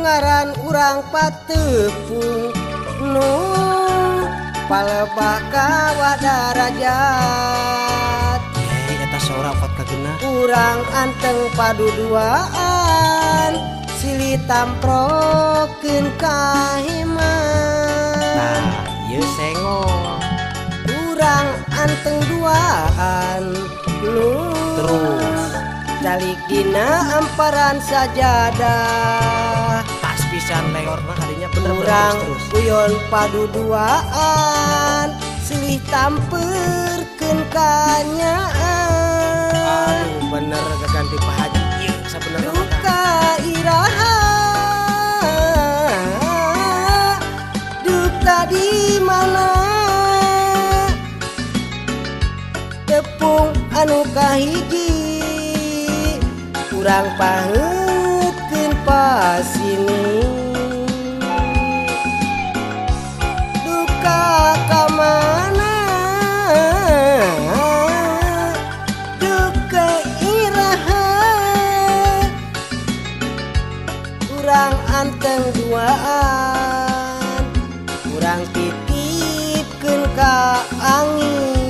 Ngaran urang patepung nu palebah ka wadarajat. Eta sora opat kagena. Urang anteng paduduaan silih tamprokeun ka hemat. Nah, ieu sengo. Urang anteng duaan nu terus calik dina amparan sajadah. Pas pisan leorna kadinya bener. Urang terus. Guyon paduduaan silih tamperkeun kanyaan. Aduh, bener gaganti Pak Haji ieu sabenerna. Duka iraha, duka di mana? Tepung anu kahiji urang paheutkeun pasini. Duka ka mana? Duka iraha? Urang anteng duaan, urang titipkeun ka angin.